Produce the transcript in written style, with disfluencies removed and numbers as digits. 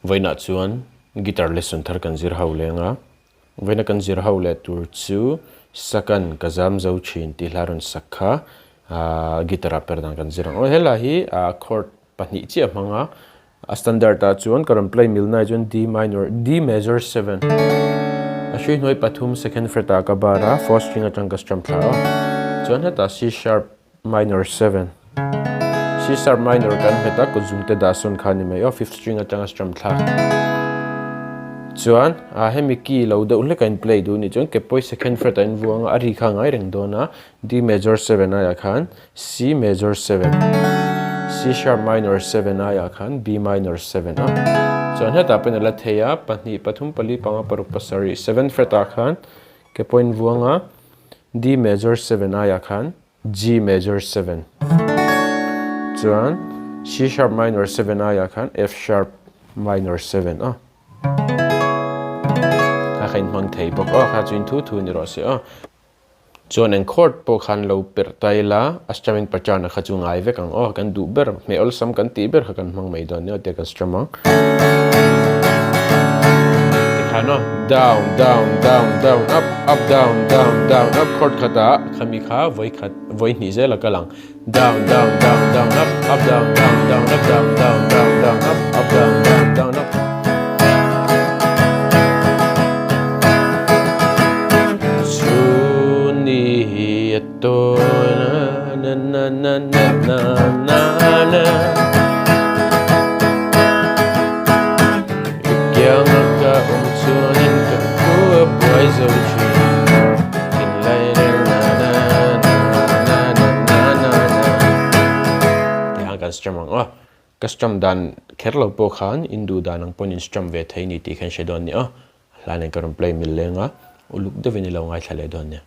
Vawiinah chuan guitar lesson thar kan zir ho leng a, vawiina kan zir ho leh tur chu Sakan ka zam zo thin tih hla rawn sak kha ahh guitar ah per dan kan zir ang. Aw helai hi ah chord pahnih chiah hmang a, a standard ah chuan ka rawn play mil naah chuan D minor D major seven a hrui hnuai pathum second fret ah ka bar a, fourth string atang ka strum thla a, chuan hetah C sharp Minor 7. C sharp minor kan hmet a, kut zung te dah sawn kha a ni mai aw, fifth string atanga strum thlak. Chuan ah hemi key lo deuh hlek a in play duh nih chuan ke pawi second fret a in vuang a, a ri kha a ngai reng dawn a, D major 7 aiah khan C major 7, C sharp minor 7 aiah khan B minor 7 a. Chuan hetah pawhin a la thei a, pahnih, pathum, pali, panga, paruk, pasarih, seventh fret ah khan ke pawhin vuang a, D major 7 aiah khan G major 7 chuan C sharp minor 7 aiah khan F sharp minor 7 a kha kha in hmang thei bawk a kha chu in thu thu ni rawh se a chuan eng chord pawh khan lo perh ta ila a strumming pattern kha chu ngai vek ang aw kan duh ber hmeh awlsam kan tih ber kha kan hmang mai dawn nia tia kan strum ang. Tikhan aw down down down down up up down down down up chord khatah khami kha vawi khat vawi hnih zel a kal ang down down down down up up down down down up down down down down up up down down down up Chhun i a tawn a na na na na na na na I kiang a ka awm chuanin ka thu a buai zo thin Thinlai rel na na na na na na na na Tiang kan strum ang aw. Ka strum dan kher lo pawh khan in duh dan ang pawn in strum ve thei ni tih kha in hre dawn nia. Hla nen ka rawn play mil leng a, uluk deuhin i lo ngaithla leh dawn nia.